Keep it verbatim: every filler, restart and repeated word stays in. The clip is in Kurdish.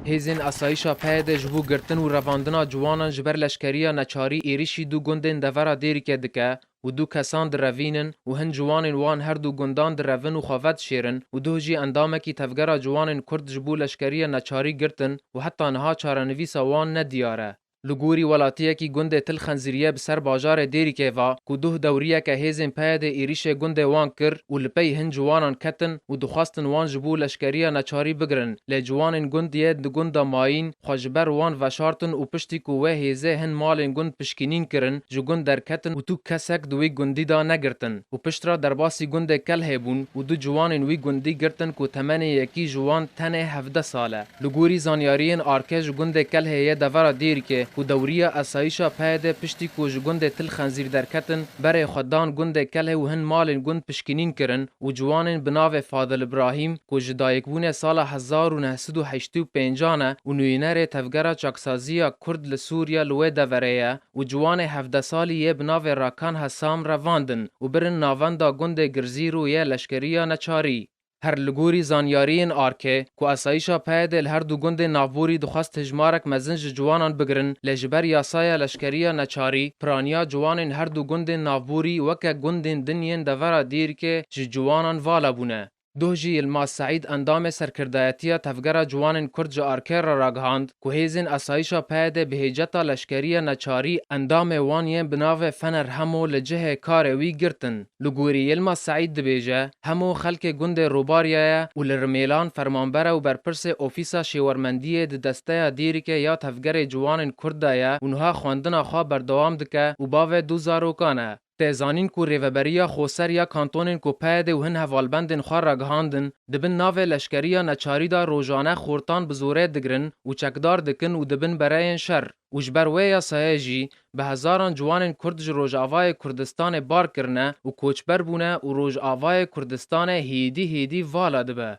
Hêzên asayîşa P Y D ji bo girtin û revandina ciwanan ji ber leşkeriya neçarî êrişî du gundên devera Dêrikê dike û du kesan direvînin û hin ciwanên wan her du gundan direvin û xwe vedişêrin û duh jî endamekî tevgera ciwanên Kurd ji bo leşkeriya neçarî girtin û heta niha çarenivîsa wan nediyar e. Li gorî welatiyekî gundê Til Xenzîriyê bi ser bajarê Dêrikê ve ku duh dewriyeke hêzên P Y D êrîşê gundê wan kir û li pey hin ciwanan ketin û dixwestin wan ji bo leşkeriya neçarî bigirin, lê ciwanên gund yê di gunda mayîn xwe ji ber wan veşartin û piştî ku wê hêzê hin malên gund pişkînîn kirin, ji gund derketin û tu kesek di wî gundî de negirtin û piştre derbasî gundê Kelhê bûn û du ciwanên wî gundî girtin ku temenê yekî ji wan tenê hevdeh sal e. Li gorî zanyariyên ARKê ji gundê Kelhê yê devera Dêrikê ku dewriya esayîşa P Y D piştî ku ji gundê Til Xenzîr derketin, berê xwe dan gundê Kelhê û hin malên gund pişkînîn kirin û ciwanên bi navê Fadil Ibrahîm ku ji dayikbûnê sala hezar û neh sed û heştê û pêncan e û nûnerê tevgera çaksaziya Kurd li Sûriye li wê deverê ye û ciwanê hevdeh salî yê bi navê Rakan Hesam revandin û birin navenda gundê Girzîro yê leşkeriya neçarî. Her li gorî zanyariyên ARKê ku esayîşa P Y D li her du gundên navborî dixwest hijmarek mezin ji ciwanan bigirin, lê ji ber yasaya leşkeriya neçarî, piraniya ciwanên her du gundên navborî weke gundên din yên devera Dêrikê ji ciwanan vala bûne. Duh jî Yilmaz Seîd endamê serkirdayetiya Tevgera Ciwanên Kurd ji ARKê re ragihand ku hêzên esayîşa P Y D bi hêceta leşkeriya neçarî endamê wan yên bi navê Fener Hemo li cihê karê wî girtin. Li gorî Yilmaz Seîd dibêje, Hemo xelkê gundê Robarya ye û li Rimêlan fermanber e û berpirsê Ofîsa Şêwermendiyê di desteya Dêrikê ya Tevgerê Ciwanên Kurd de ye û niha xwendina xwe berdewam dike û bavê du zarokan e. Tê zanîn ku Rêveberiya Xweser ya kantonên ku P Y D û hin hevalbendên xwe ragihandin, di bin navê leşkeriya neçarî de rojane xortan bi zorê digirin û çekdar dikin û dibin bereyên şer. Û ji ber wê yasayê jî bi hezaran ciwanên Kurd ji Rojavayê Kurdistanê bar kirine û koçber bûne û Rojavayê Kurdistanê hêdî hêdî vala dibe.